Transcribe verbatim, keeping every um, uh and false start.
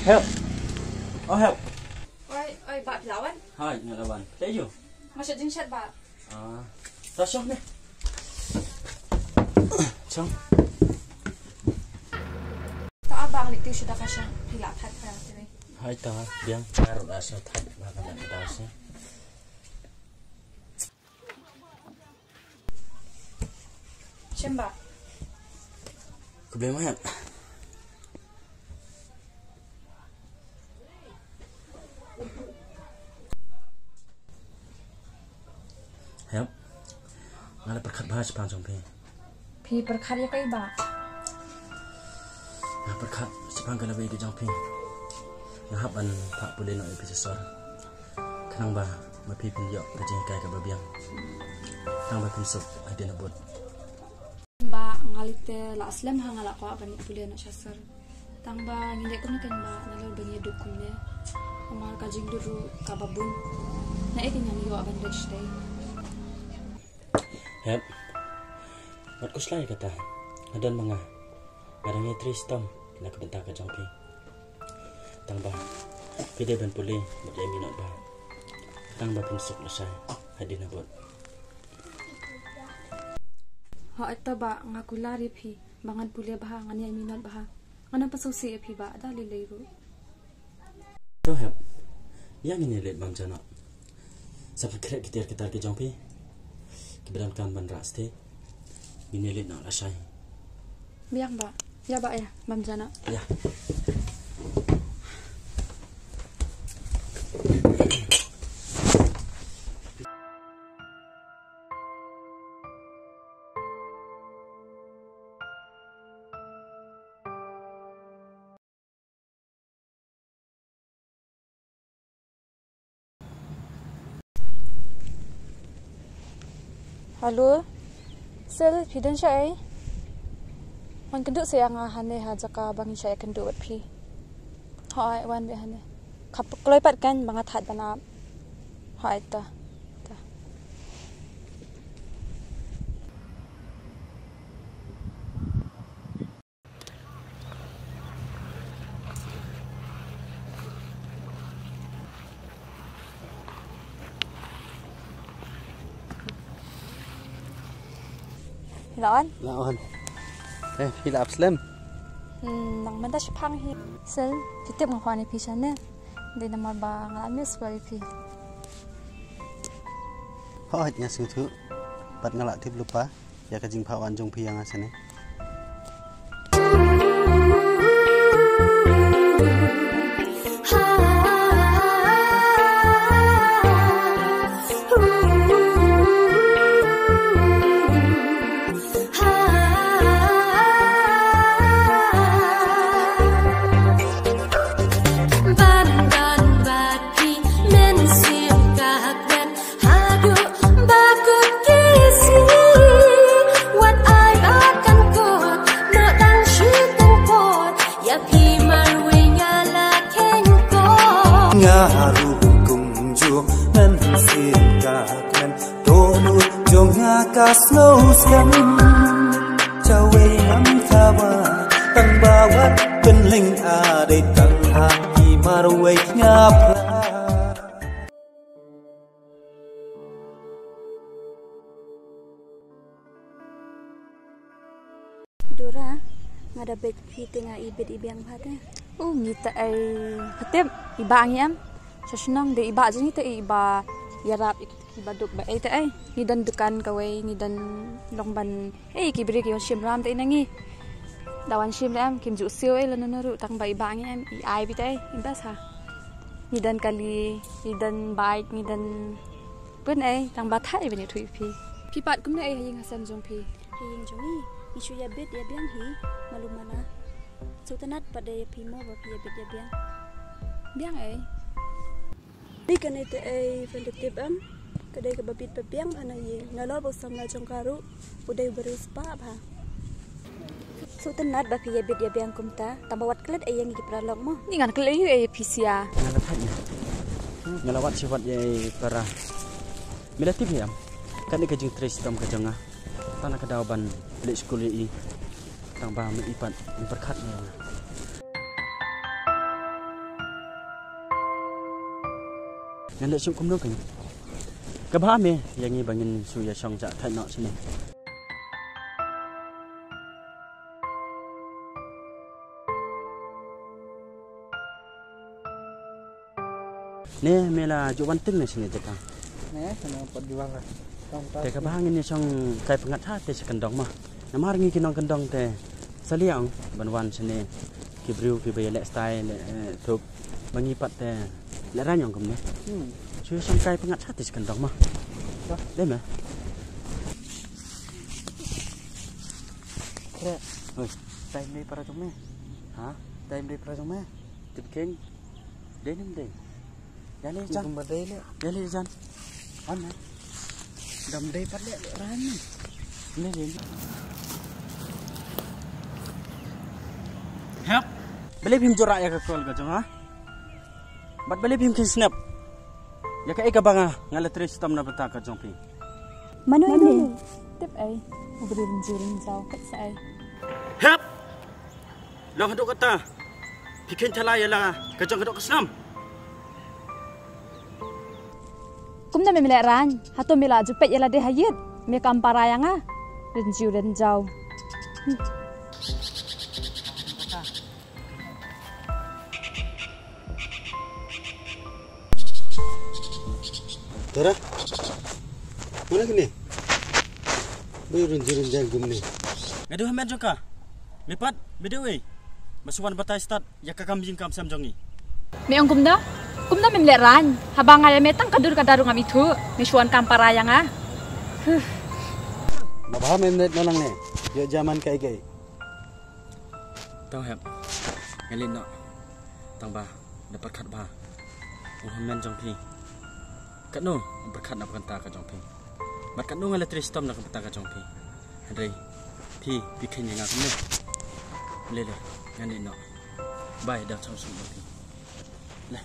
Help. Oh, help. Oi, oi, Bah, phi la wan? Hai, nga la wan. Te ju. Masha jingshat, Bah. Ah, ta shong ne. Shong. Ta abang ni tiu shuda ka shong phi la that ka te. Hai ta, biang baru da sa that ba ka da sa. Shemba. Khublei ma hep. Hep. Nga la pyrkhat bha shaphang jong phi. Phi pyrkhat ïa kaei, Bah? Nga pyrkhat shaphang ka lawei ka jong phi. Nga hap ban phah pule noh ïa phi sha sor. Khnang ba ma phi phin ïoh ka jinghikai kaba biang. Khnang ba phin suk hadien habud. Bah, nga lei te la slem ha nga la kwah ban pule noh sha sor. Tang ba ngi leh kumne kan Bah, nalor ba ngi duk kumne. Namar ka jingduk ruh kaba bun. Naei te ngan ïoh ban duk shatei. Hep. Wat khuslai kata. Nga don ma nga. Nga dang ïatrei shitom na ka bynta ka jong phi. Tang ba phi dei ban pule bad ïa minot bha. Tang ba phin suk lashai hadien habud. Hooid to Bah, nga kular ïa phi ba ngan pule bha, ngan ïa minot bha. Ngan ym pynsngewsih ïa phi Bah da lei lei ruh. To hep. Ïa ngin ïa leit bam ja noh. Sa pynkhreh ki tiar ki tar ki jong phi. Kiba donkam ban rah shatei. Ngin ïa leit noh lashai. Biang Bah. Ïa Bah ïa. Bam ja noh. Ïa. Hello. Sil, phi don shaei? Wan kynduh sa ïa nga hangne ha jaka ba ngi shah ïakynduh bad phi. Hooid, wan beit hangne. Ka kloi pat kan ba nga thad ban ap. Hooid, to. To. Phi la wan? La wan. Eh, phi la ap slem? Hmm, nang mynta shaphang hi. Sil, phi tip nga phone ïa phi shane. Dei namar ba nga la miss ba ïa phi. Hooid, nga sngewthuh. Bad nga la tip lypa ïa ka jingphah wan jong phi ïa nga shane. Ban don bad phi mynsiem ka kmen haduh ba kut ki sngi. Wat ai ba kan kut, ma dang shi tang por, ïa phi marwei nga la kheiñ ko. Nga ruh kumjuh mynsiem ka kmen, to lut jong nga ka sngew skhem. Jawei ngam thawa, tang ba wat pynlyngngoh, dei tang ha phi marwei nga phla. Dora, nga da beit phi te nga ibit ibiang bha te. U ngi te ei, phi tip i bah ngi em. Sha shnong dei i bah jong ngi te ei, i bah ïarap ïa ki ba duk ba ei te ei. Ngi don dukan kawei, ngi don long ban ei ki briew ki wan shim ram te ei na ngi. Da wan shim lem kim ju siew ei lano lano ruh, tang ba i bah ngi em, i ai beit te ei, i best ha. Ngi don kali, ngi don bike, ngi don bun ei, tang ba thait ei ban ïathuh ïa phi. Phi pat kumno ei ha ïing ha sem jong phi? Ha ïing jong ngi, ngi shu ïabit ïabiang hi, malu mana. Sngewtynnat pat de ïa phi mo ba phi ïabit ïabiang. Biang ei? Dei kane te ei, phin da tip em, ka dei kaba bit ba biang bha na ïing. Nalor ba u samla jong ka ruh u dei u briew spah bha. Sngewtynnat ba phi ïabit ïabiang kumta, tang ba wat klet ei ïa ngi ki paralok mo. Ngi ngan klet ei ïa phi sia. Nga la thait nga. Nga la wad shi wad ïa i para. Me la tip hi em? Kane ka jingtrei shitom ka jong nga. Tang na ka daw ban leit skul ïa i. Tang ba me i pat, me pyrkhat me. Ngan leh shuh kumno kane. Ka bha me, ïa ngi ba ngin shu ïa shong ja thait noh shane. Ne me la ju wan teng ne shane jaka. Ne, shane pat ju wan la. Te ka bha ngin ïa shong kai pyngngad ha te sha kyndong ma. Namar ngi ki nongkyndong te sa liang ban wan shane ki briew kiba ïa leh style leh, eh, thup ba ngi pat te leh rang ong kumne. Hmm. Shu ïa shong kai pyngngad ha te sha kyndong ma. Dei me. Kre. Oi. Time dei para jong me. Ha? Time dei para jong me. Tip king. Dei nim dei. Ïa leh jan. Kumba dei leh. Ïa leh jan. Wan na. Dam dei pat leh leh ran ni. Leh leh. Hep. Balei phim jurah ïa ka call ka jong nga? Bad balei phim kheiñ snap ïa kaei kaba nga nga la trei shitom na bynta ka jong phi? Mano ine? Tip ei. U briew rynjui rynjaw, kat sa ei. Hep. Long haduh katta phi kheiñ thala ïa la ka jong ka doh ka snam. Kumno me leh rang? Hato me la ju peit ïa lade ha ïit? Me kam para ïa nga. Rynjui rynjaw. Hmm. Tara. Mano kane? Ba rynjui rynjaw kumne. Nga dei u hynmen jong ka. Me pat, me dei uei? Me shu wan batai stad ïa ka kam ïing kam sem jong ngi. Me ong kumno? Kumno mem leh rang? Haba nga ïa me tang ka dur ka daru ngam ithuh, me shu wan kam para ïa nga. Huh. Naba mem leh noh nangne. Ïoh jam man kaei kaei. Tang hep. Nga leit noh. Tang ba da pyrkhat ba u hynmen jong phi. Katno u pyrkhat na bynta ka jong phi. Bad katno nga la trei shitom na bynta ka jong phi. Hynrei phi, phi kheiñ ïa nga kumne. Le le, ngan leit noh. Bye, da chong sum phi. Le.